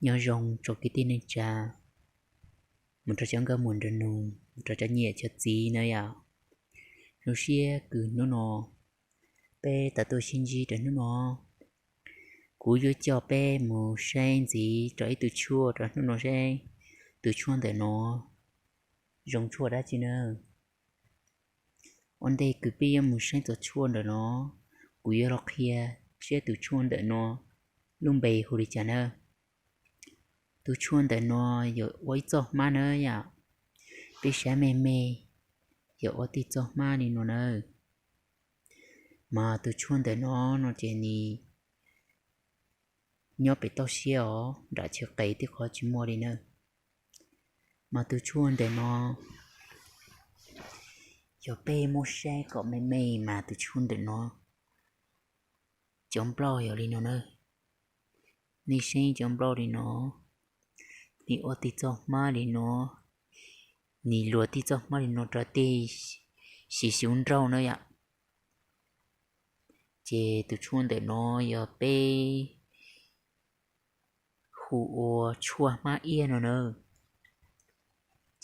Nyob zoo tsoom kwv tij neej tsa, mus rau cov nkauj muam nraug nus, mus rau cov niam cov txiv na yom. Zoo siab kws hnub no peb tau tuaj sib ntsib rau hnub no. Kuv yuav coj peb mus saib ntxiv rau ib tug tshuaj rau hnub no seb tus tshuaj ntawm no zoo tshuaj dab tsi na. Ua ntej kws peb yuav mus saib txog tshuaj ntawm no, kuv yuav los qhia seb tus tshuaj ntawm no lub npe hu li cas na. Tus tshuaj ntawm no yog ua ib txoj hmab na yom. Peb saib me me, yog ua tib txoj hmab li no na. Mas tus tshuaj ntawm no no ces nws nyob pem toj siab os, nram chaw qes tib qho tsis muaj li na. Mas tus tshuaj ntawm no yog peb muab saib kom me me mas tus tshuaj ntawm no cov nploj yog li no na. Nej saib cov nploj li no, nws ua tib txoj hmab li no, nws luas tib txoj hmab li no rau tej xyiv xyuv nrauj na yom. Ces tus tshuaj ntawm no yog peb hu ua tshuaj hmab iab no na.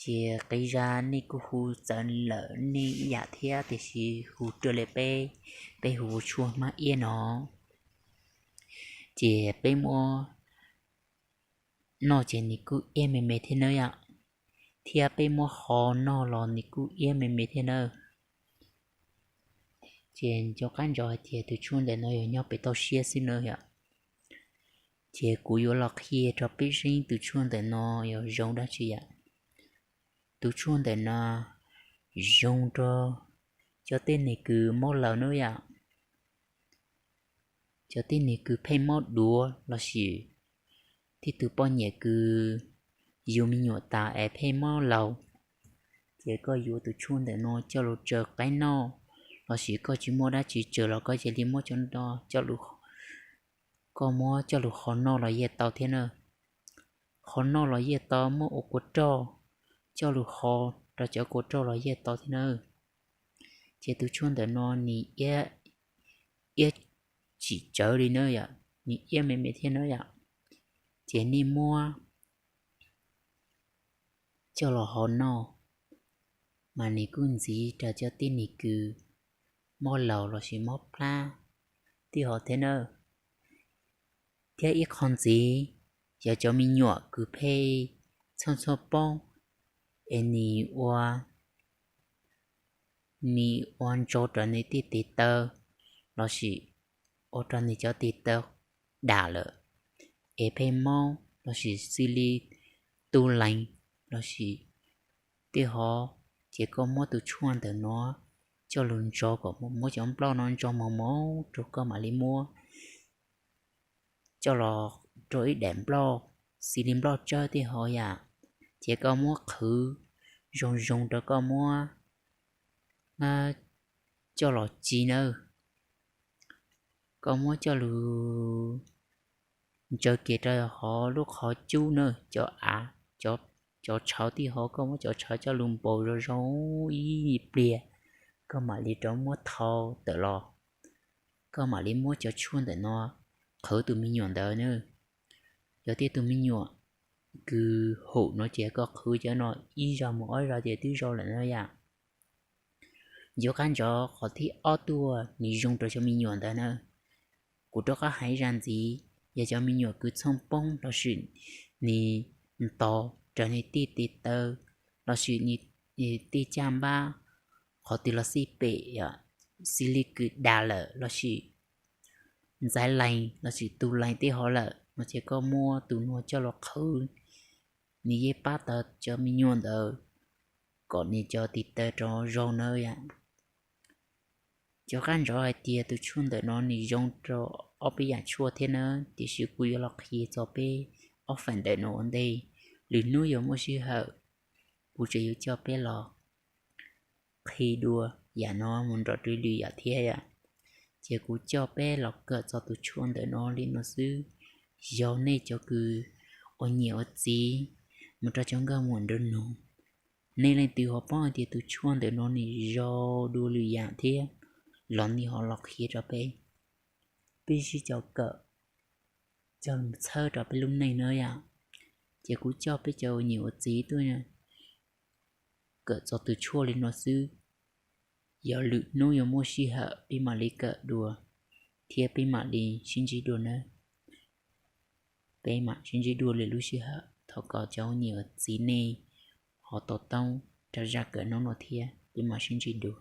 Ces qee zaj nej kuj hu txawv lawm nej ib yam thiab, tiam sis hu raws li peb, peb hu ua tshuaj hmab iab no. Ces peb muab noj ces nws kuj iab me me thiab nawb yom, thiab peb muab ho noj los nws kuj iab me me thiab nawb. Ces nco qab ntsoov hais tias tus tshuaj ntawm no yog nyob pem toj siab xwb nawb yom. Ces kuv yuav los qhia rau peb saib tus tshuaj ntawm no yog zoo dab tsi yom. Tus tshuaj ntawm no zoo rau cov tib neeg kws mob laus nawb yom. Cov tib neeg kws pheej mob duav lossis tib tug poj niam kws yug me nyuam tas es pheej mob laus, ces koj yuav tus tshuaj ntawm no coj los tsaws qaib noj, lossis koj tsis muaj dab tsi tsaws los koj cia li muab cov no coj lus, koj muab coj lus ho noj los yeej tau thiab na. Ho noj los yeej tau, muab ua kua roj coj lus ho rau cov kua roj los yeej tau thiab na. Ces tus tshuaj ntawm no nws iab tsis tsawv li na yom, nws iab me me thiab na yom. Ces nej muab coj los ho noj, mas nws kuj ntxiv rau cov tib neeg kws mob laus lossis mob plab tib hov thiab na. Thiab ib qho ntxiv, yog cov me nyuam kws pheej txhoj txhoj poob, es nws ua, nws ua ntso rau nws tej tes taw, lossis ua rau nws cov tes taw dam lawm, es pheej mob lossis xws li tu lees lossis tij hov, ces koj muab tus tshuaj ntawm no coj lug ntso kom muab cov nploj no ntso mos mos rau koj mam li muab coj los rau ib daim nploj, xws li nploj tsawb tij hov yam, ces koj muab qhwv zoo zoo rau koj muab coj los ci nawb. Koj muab coj lug ntsaws kiag rau hov lub qhov cub na, cov av, cov tshauv tij hov, koj muab cov tshauv coj lug npaus zoo zoo ib pliag, koj mam li rov muab thau tawm los, koj mam li muab cov tshuaj ntawm no qhwv tus me nyuam ntawd na. Yog tias tus me nyuam kws haum no ces koj qhwv cov no ib zaug mus ob zaug ces twb zoo lawm na yom. Yuav qab ntsoov qhov thib ob tuaj nws zoo rau cov me nyuam ntawd na. Kuv rov qab hais zaj ntxiv, yog cov me nyuam kws txhooj poob lossis nws ntos raws nws tej tes taw lossis nws tej caj npab, qhov twg los xij pem, xws li kws dam lawm lossis ntxaiv lees lossis tu lees tij hov lawm no ces koj muab tus no coj los qhwv, nws yeej pab tau cov me nyuam ntawd kom nws cov tes taw rov zoo na yom. Yuav qab ntsoov hais tias tus tshuaj ntawm no nws zoo rau ob peb yam tshuaj thiab na, tiam sis kuv yuav los qhia txog peb ob feem ntawm no ua ntej. Lwm hnub yog muaj sij hawm, kuv tseem yuav coj peb los qhia dua yam no mus nrov rau lwm yam thiab yom. Ces kuv coj peb los kawm txog tus tshuaj ntawm no li no xwb. Yog nej cov kws ua niam ua txiv mus rau cov nkauj muam nraug nus, nej leej twg ho paub hais tias tus tshuaj ntawm no nws zoo dua lwm yam thiab los nej ho los qhia rau peb, peb sib coj kawm, coj mus txhawb rau peb lub neej na yom. Ces kuv coj peb cov ua niam ua txiv tuaj kawm txog tus tshuaj li no xwb. Yog lwm hnub yuav muaj sij hawm peb mam li kawm dua, thiab peb mam li sib ntsib dua nawb. Peb mam sib ntsib dua lwm lub sij hawm. Thov kom cov ua niam ua txiv nej ho to taub rau zaj kawm hnub no thiab peb mam sib ntsib dua.